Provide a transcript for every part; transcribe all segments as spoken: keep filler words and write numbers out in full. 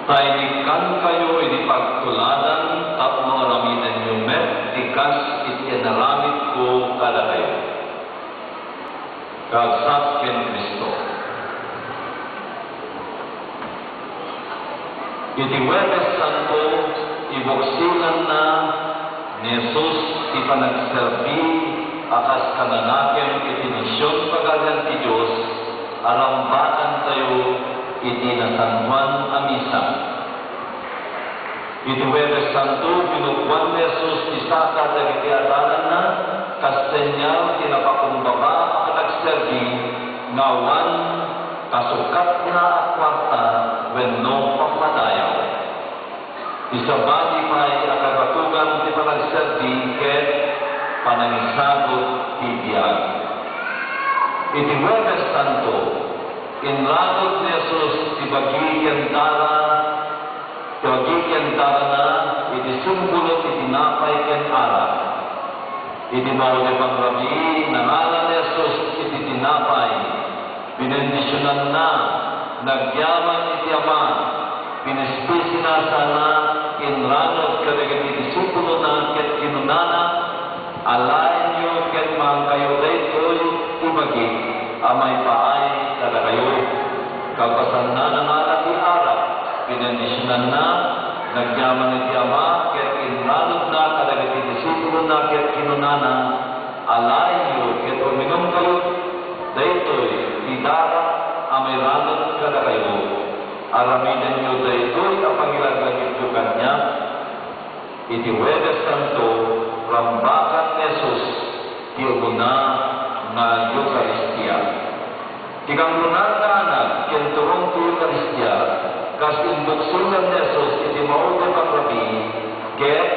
Tay nikkankayo idi pagtuladan tapno aramidenyo met ti kas iti inaramidko kadakayo. Kabsat ken Cristo. Iti Huwebes Santo, ibuksilanna ni Jesus ti panagserbi a kas kananakem iti mision Pagarian ti Dios a rambakantayo iti Nasantoan a Misa. Iti Huwebes Santo, binuggoan ni Jesus ti saka dagiti adalanna kas senyal ti napakumbaba a panagserbi nga awan kasukatna a kuarta wenno pammadayaw. Ti sabali pay a kabatogan ti panagserbi ket panangisagut ti biag. Iti Huwebes Santo, inranud ni Jesus ti bagi ken dara, ti bagi ken darana iti simbolo ti tinapay ken arak. Iti mauli a pangrabii, nangalan ni Jesus iti tinapay, binendisionanna, nagyaman iti Ama, pinispisina sana, inranud kadagiti disipulona ket kinunana, "Alaenyo ket maankayo daytoy ti bagik a maipaay kadakayo." Kalpasanna, nangalan ti arak, binendisionanna, nagyaman iti Ama, ket inranudna kadagiti disipulona ket kinunana, "Alaenyo ket uminumkayo daytoy ti darak a mairanud kadakayo. Aramidenyo daytoy a pangilaglagipyo kaniak." Iti Huwebes Santo, rambakan ni Jesus ti umuna nga Eukaristia. Ti kangrunaan nga anak ken turong ti Eukaristia, kas imbuksilan ni Jesus iti mauli a pangrabii, ket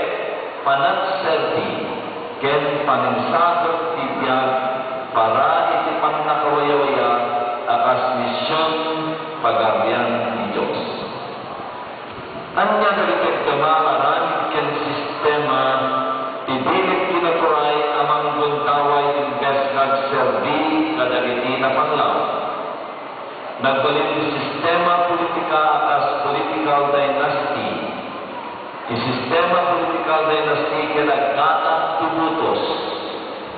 panagserbi ken panangisagut ti biag para iti pannakawayawaya a kas mision Pagarian ti Dios. Ania dagiti agdama nga aramid ken sistema ti bileg ti naturay a manggundaway imbes nga agserbi kadagiti napanglaw? Nagbalin ti sistema politika a kas political dynasty. Ti sistema political dynasty ket aggatang ti butos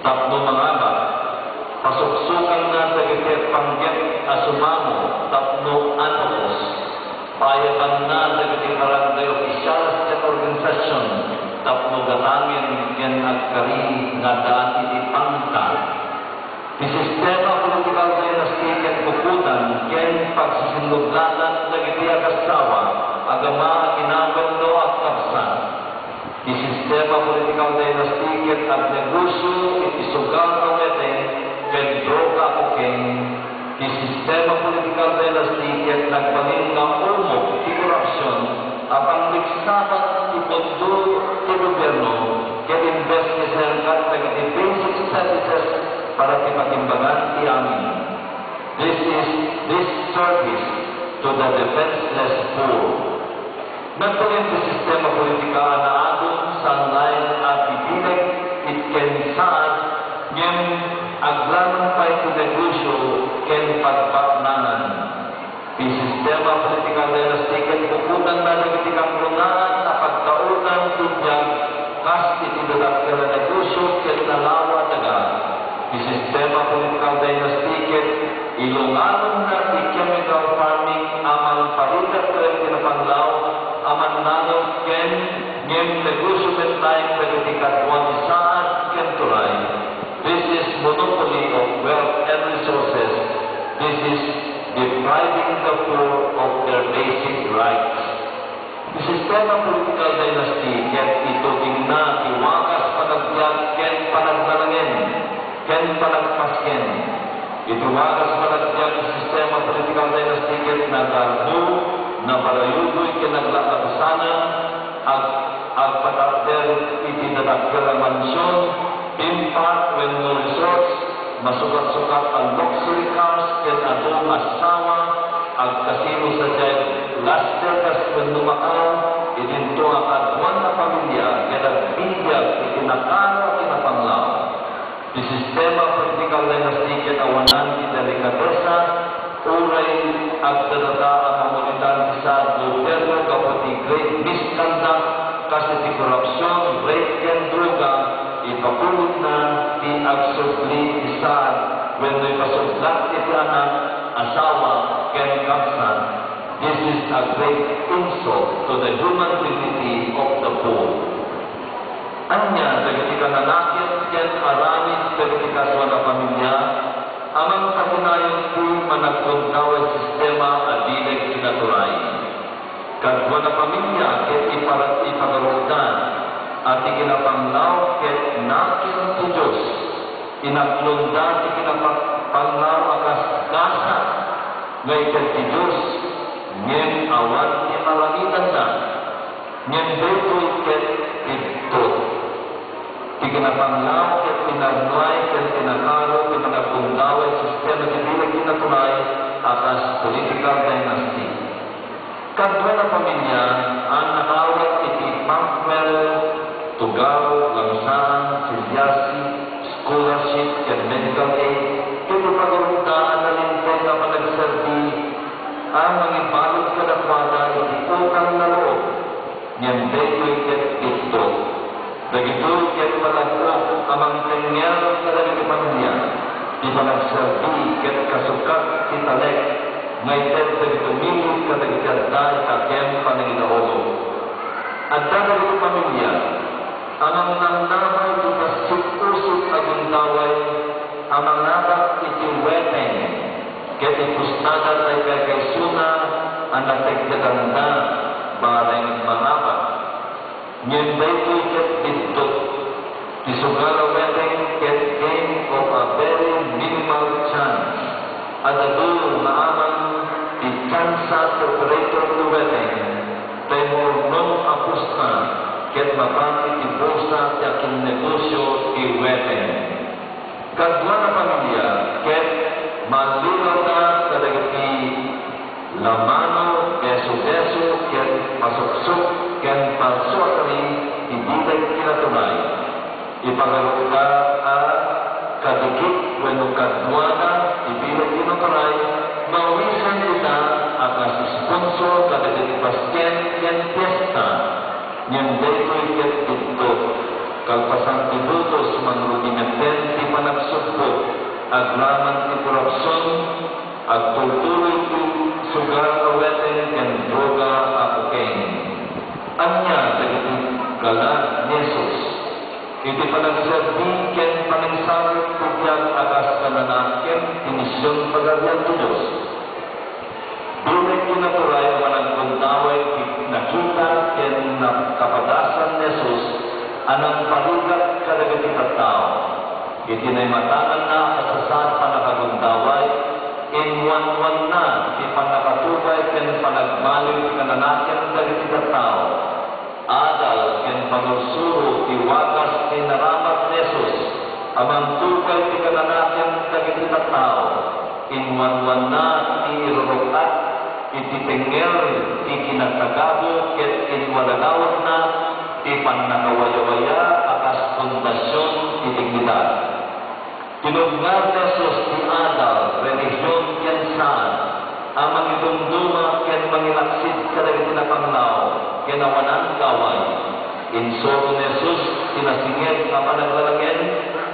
tapno mangabak. Pasuksokanna dagiti agpanggep a sumango tapno anukos. Paayabanna dagiti barangay officials ken organisasyon tapno gatangen ken agkari nga addaan iti pangta. Ti sistema political dynasty ket kukudan ken pagsisinnublatan dagiti agassawa, agama, agina wenno agkabsat. Ti sistema political dynasty ket agnegosio iti sugal a weteng ken droga a cocaine. Ti sistema political dynasty ket nagbalin nga umok ti korupsion a pangriksakan ti pondo ti gobierno ket imbes nga iserkat dagiti basic services para ti pakimbagan ti amin. This is this service to the defenseless poor. Nagbalin ti sistema politika a naadun saan laeng a ti bileg ket ken saad, ngem aglalaom pay ti negosio ken pagpaknangan. Ti sistema political dynasty ket kukudanna dagiti kangrunaan a pagtaudan ti biag kas iti dadakkel a negosio ket nalawa a daga. Ti sistema political dynasty ket ilunganonna ti chemical farming a mangparigat ken ti napanglaw a mannangot ken ngem negosio met laeng dagiti kaduan ti saad ken turay. This is monopoly of wealth and resources. This is depriving the poor of their basic rights. Ti sistema political dynasty ket itudingna ti wagas panagbiag ken panagnanagen ken panagpasken. Iti wagas panagbiag ti sistema political dynasty ket nagarbo, nabarayugoy ken naglakabusanan, ag-, agpatakder iti dadakkel a mansion, theme park wenno resorts, masukat-sukat a luxury cars ken adu nga asawa, agkasino sadiay Las Vegas wenno Macau, idinto a kaduan a pamilia ket agbibiag iti nakaro a kinapanglaw. Ti sistema political dynasty ket awanan ti delikadesa, uray agdadata a mamulitan ti saad gobierno Ipapulotna ti agsubli ti saad wenno ipasublat iti anak, asawa, ken kabsat. This is a great insult to the human dignity of the poor. Ania dagiti kananakem ken aramid dagiti kaduan a pamilia a mangkakinayon ti managgundaway sistema a bileg kinaturay? Kaduan a pamilia ket ipara-, ipagarupda a ti kinapanglaw ket nakem ti Dios. Inaklonda ti kinapanglaw a kas gasa nga ited ti Dios, ngem awan ti maramidanda. Ngem daytoy ket biddut. Ti kinapanglaw ket pinarnuay ken pinakaro ti managgundaway sistema ti bileg kinaturay a kas political dynasty. Kaduan a pamilia a nakaawat iti pangmero, tugaw, langsaan, siliasi, scholarship, ken medical aid, ket ipagarupda a nalinteg a panagserbi a mangibalud kadakuada iti utang nga loob. Ngem daytoy ket biddut. Dagitoy ket panag-ok a mangitengngel kadagiti pamilia ti panagserbi ket kasukkat ti talek nga ited dagiti umilid kadagiti adda ita ken panangidaulo. Adda dagiti pamilia a mangnamnama iti passikusog a gundaway a mangabak iti weteng ket ipustada ti kaykaysona a nateggetanda bareng mangabak. Ngem daytoy ket biddut. Ti sugal a weteng ket gain of a very minimal chance a dadu nga aman ti tsansa ti operator ti weteng, tay maurnong a pusta ket mapan iti bulsa ti akinnegosio ti weteng. Kaduan a pamilia ket mallilaw kadagiti lamano, beso-beso, ket pasuksok, ken palso a kari ti bileg kinaturay. Ipagarupda a kadikit wenno kaduana ti bileg kinaturay, mawisen ida a kas sponsor kadagiti pasken ken piesta. Ngem daytoy ket biddut. Kalpasan ti butos, mangrugi metten ti panagsubbot, agraman ti korupsion, agtultuloy ti sugal a weteng ken droga a cocaine. Ania dagiti galad ni Jesus iti panagserbi ken panangsagut ti biag a kas kananakem ti mision Pagarian ti Dios? Bileg kinaturay a managgundaway ti nakita ken nakapadasan ni Jesus a nangparigat kadagiti tattao. Iti naimatanganna a sasaan pannakagundaway, inwanwanna ti pannakatubay ken panagbaliw ti kananakem dagiti tattao. Adal ken pangursuro ti wagas ti naramat ni Jesus a mangtubay ti kananakem dagiti tattao. Inwanwanna ti irurok-at iti tengngel ti kinatagago ket inwaragawatna ti pannakawayawaya a kas pundasion ti dignidad. Tinubngar ni Jesus ti adal, relihion, ken saan a mangidumduma ken mangilaksid kadagiti napanglaw ken awanan gaway. Insuro ni Jesus ti nasinged a panaglalanggen,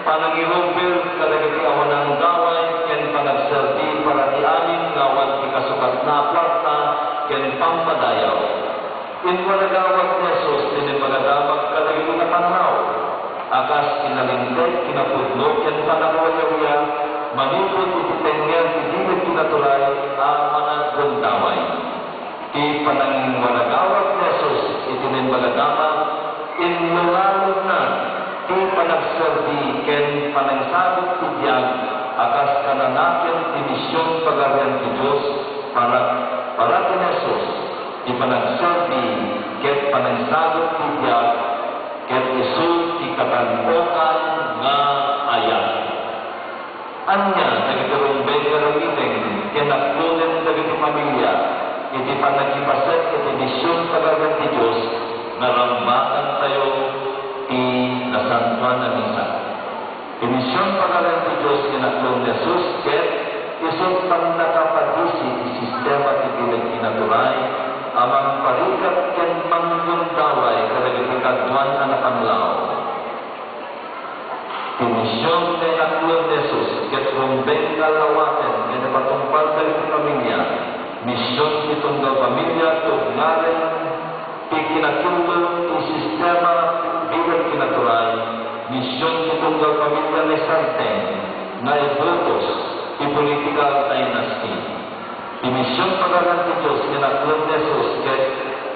panangirumbir kadagiti awanan gaway, ken panagserbi para ti amin nga awan ti kasukatna a kuarta ken pammadayaw. Inwaragawat ni Jesus ti naimbag a damag kadagiti napanglaw a kas kinalinteg, kinapudno, ken pannakawayawaya manipud iti tengngel ti bileg kinaturay a managgundaway. Ti pananginwaragawat ni Jesus iti naimbag a damag, inlungalogna ti panagserbi ken panangsagut ti biag a kas kananakem ti mision Pagarian ti Dios para, para ken ni Jesus. Ti panagserbi ket panangsagut ti biag ket isu ti katantokan nga ayat. Ania dagiti rumbeng nga aramiden ken naklonen dagiti pamilia iti pannakipaset iti mision Pagarian ti Dios nga rambakantayo ti Nasantoan a Misa? Ti mision Pagarian ti Dios nga inaklon ni Jesus ket isu ti pannakapadisi ti sistema ti bileg kinaturay a mangparigat ken manggundaway kadagiti kaduan a napanglaw. Inaklon ni Jesus ket rumbeng nga lawaten nga ipatungpal dagiti pamilia. Mision ti tunggal pamilia, tungaren ti kinakillo ti sistema bilang kinaturay. Mision ti tunggal pamilia nga isardeng nga ibutos ti political dynasty. Ti mision Pagarian ti Dios nga inaklon ni Jesus ket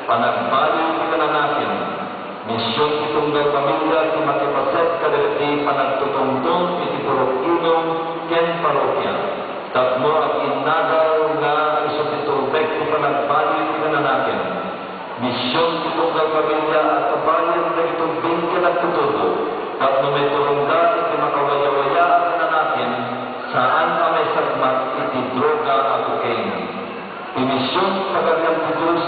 panagbaliw ti kananakim. Mision ti tunggal pamilia ti makipaset kadagiti panagtutungtong iti purok imong ken parokia tapno aginnadal nga isu ti tulbek ti panagbaliw ti kananakim. Mision ti tunggal pamilia a kabayen dagiti ubbing ken agtutubo tapno maiturongda iti makawayawaya a kananakim, saan a maisagmak iti droga a cocaine. Ti mision Pagarian ti Dios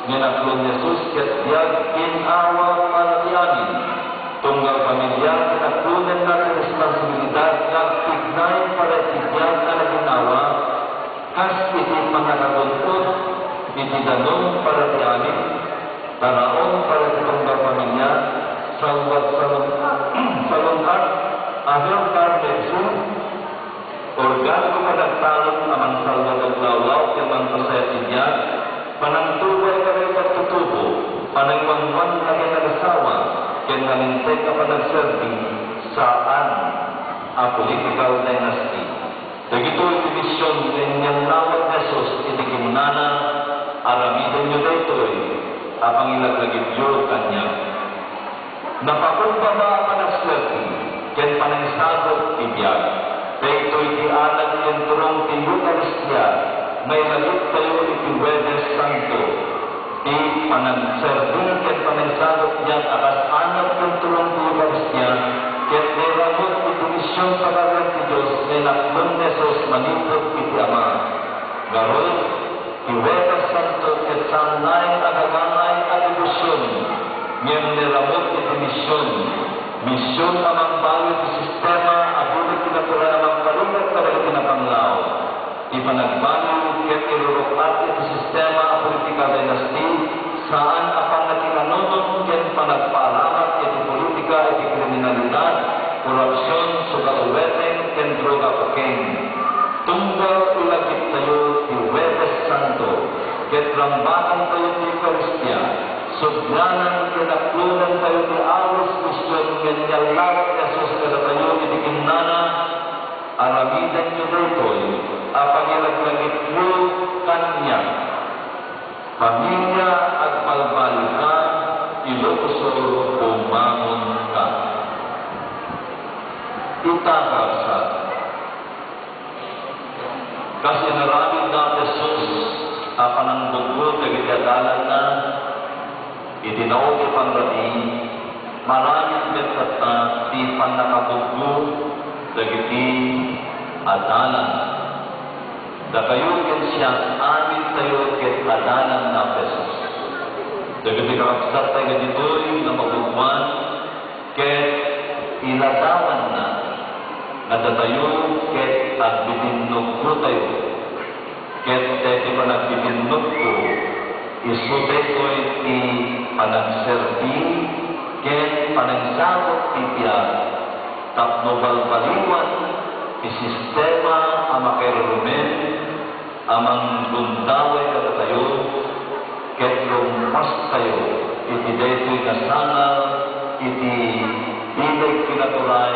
nga inaklon ni Jesus ket biag, gin-awa para ti amin. Tunggal pamilia, inaklonenna ti responsibilidad nga agtignay para iti biag a nagin-awa, kas iti pannakagun-od iti danum para ti amin, taraon para ti tunggal pamilia, salwag salun-, salun-at a helper medicine, organ ti panagtalon a mangsalwag aglawlaw ken mangpasaya ti biag, panangtubay kadagiti agtutubo, panangwanwan dagiti nagasawa, ken nalinteg a panagserbi, saan a political dynasty. Dagitoy ti mision nga inyannawat ni Jesus iti kinunana, "Aramidenyo daytoy a pangilaglagipyo kaniak." Napakumbaba a panagserbi ken panangsagut ti biag. Daytoy ti anad ken turong ti Eukaristia nga ilagiptayo iti Huwebes Santo. Ti panagserbi ken panangsagut diay a kas anad ken turong ti Eukaristia ket nairamut iti mision Pagarian ti Dios nga inaklon ni Jesus manipud iti Ama. Ngarud, ti Huwebes Santo ket saan laeng a gagangay a debosion, ngem nairamut iti mision. Mision a mangbawi ti sistema a bilang ti natural a mangparigat kadagiti napanglaw. Ti panagbaliw ket iruruk-at iti sistema a political dynasty, saan a pannakikanunom ken panagpaaramat iti politika iti kriminalidad, korupsion, sugat uweteng, ken droga cocaine. Tunggal ilagiptayo ti Huwebes Santo, ket rambakantayo ti Eukaristia, sugnanan ken aklonentayo ti awis mision nga inyallawat ni Jesus kadatayo iti kinunana, "Aramidenyo daytoy a pangilaglagipyo kaniak." Pamilia, agbalbalika, Ilocos Sur, bumangonka. Ita, kakabsat, kas inaramidna ni Jesus a panangbuggo dagiti adalanna, iti naog a panrabii, maaramid met tatta ti pannakabuggo dagiti adalan. Dakayo ken siak, amintayo ket adalanna ni Jesus. Dagiti kakabsattayo nga ditoy nga mabuggoan ket iladawanna nga datayo ket agbibinnuggotayo. Ket daytoy panagbibinnugo, isu daytoy ti panagserbi ken panangsagut ti biag tapno balbaliwan ti sistema a makairurumen a manggundaway kadatayo ket lumpastayo iti daytoy nga sangal iti bileg kinaturay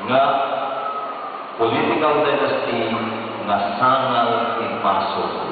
nga political dynasty nga sangal ti paso.